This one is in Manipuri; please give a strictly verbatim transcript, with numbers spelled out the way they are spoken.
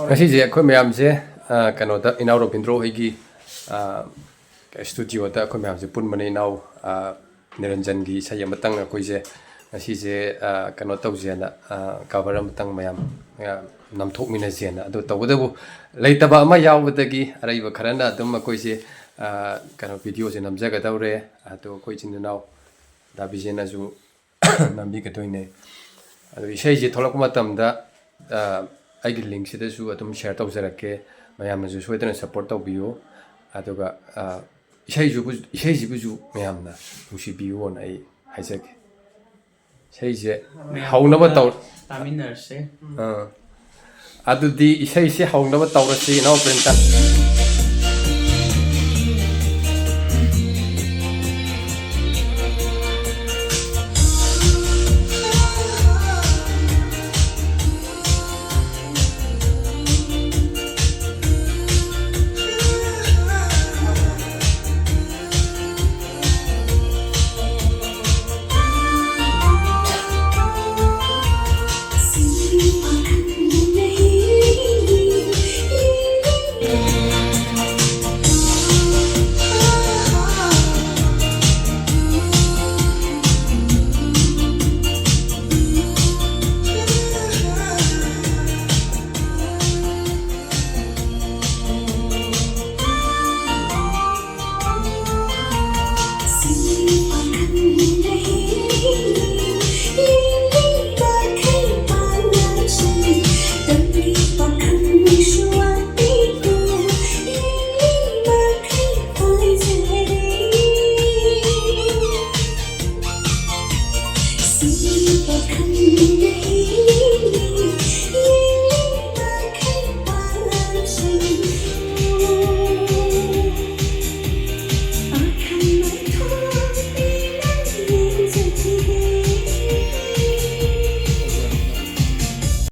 ꯉꯁꯤꯁꯦ ꯑꯩꯈꯣꯏ ꯃꯌꯥꯝꯁꯦ, ꯑ, ꯀꯩꯅꯣꯗ, ꯏꯅꯥꯎ ꯔꯣꯕꯤꯟꯗ꯭ꯔꯣ ꯍꯣꯏꯒꯤ, ꯑ, ꯁ꯭ꯇꯨꯗꯤꯑꯣꯗ ꯑꯩꯈꯣꯏ ꯃꯌꯥꯝꯁꯦ ꯄꯨꯟꯕꯅꯦ꯫ ꯏꯅꯥꯎ, ꯑ, ꯅꯤꯔꯟꯖꯟꯒꯤ ꯏꯁꯩ ꯑꯃꯇꯪ ꯑꯩꯈꯣꯏꯁꯦ ꯉꯁꯤꯁꯦ, ꯑ, ꯀꯩꯅꯣ ꯇꯧꯁꯦꯅ, ꯑ, ꯀꯚꯔ ꯑꯃꯇꯪ ꯃꯌꯥꯝ, ꯑ, ꯅꯝꯊꯣꯛꯃꯤꯟꯅꯁꯦꯅ꯫ ꯑꯗꯣ ꯇꯧꯕꯇꯕꯨ ꯂꯩꯇꯕ ꯑꯃ ꯌꯥꯎꯕꯗꯒꯤ ꯑꯔꯩꯕ ꯈꯔꯅ ꯑꯗꯨꯝ ꯑꯩꯈꯣꯏꯁꯦ, ꯑ, ꯀꯩꯅꯣ, ꯚꯤꯗꯤꯑꯣꯁꯦ ꯅꯝꯖꯒꯗꯧꯔꯦ꯫ ꯑꯗꯣ ꯑꯩꯈꯣꯏ ꯏꯆꯤꯟ ꯏꯅꯥꯎ ꯗꯥ ꯕꯤꯖꯦꯟꯅꯁꯨ ꯅꯝꯕꯤꯒꯗꯣꯏꯅꯦ꯫ ꯑꯗꯣ ꯏꯁꯩꯁꯦ ꯊꯣꯛꯂꯛꯄ ꯃꯇꯝꯗ, ꯑ, ꯑꯩꯒꯤ ꯂꯤꯡꯁꯤꯗꯁꯨ ꯑꯗꯨꯝ ꯁꯤꯌꯔ ꯇꯧꯖꯔꯛꯀꯦ꯫ ꯃꯌꯥꯝꯅꯁꯨ ꯁꯣꯏꯗꯅ ꯁꯞꯄꯣꯔꯠ ꯇꯧꯕꯤꯌꯨ꯫ ꯑꯗꯨꯒ, ꯑ, ꯏꯁꯩꯁꯤꯕꯨ, ꯏꯁꯩꯁꯤꯕꯨꯁꯨ ꯃꯌꯥꯝꯅ ꯅꯨꯡꯁꯤꯕꯤꯌꯨꯅ ꯑꯩ ꯍꯥꯏꯖꯒꯦ꯫ ꯏꯁꯩꯁꯦ ꯃꯌꯥꯝ ꯍꯧꯅꯕ ꯄꯨꯟꯅ ꯇꯧ-, ꯇꯥꯃꯤꯟꯅꯔꯁꯦ꯫ ꯑꯥ꯫ ꯑꯗꯨꯗꯤ ꯏꯁꯩꯁꯦ ꯍꯧꯅꯕ ꯇꯧꯔꯁꯤ, ꯏꯅꯥꯎ ꯄ꯭ꯔꯦꯝꯆꯥꯟ꯫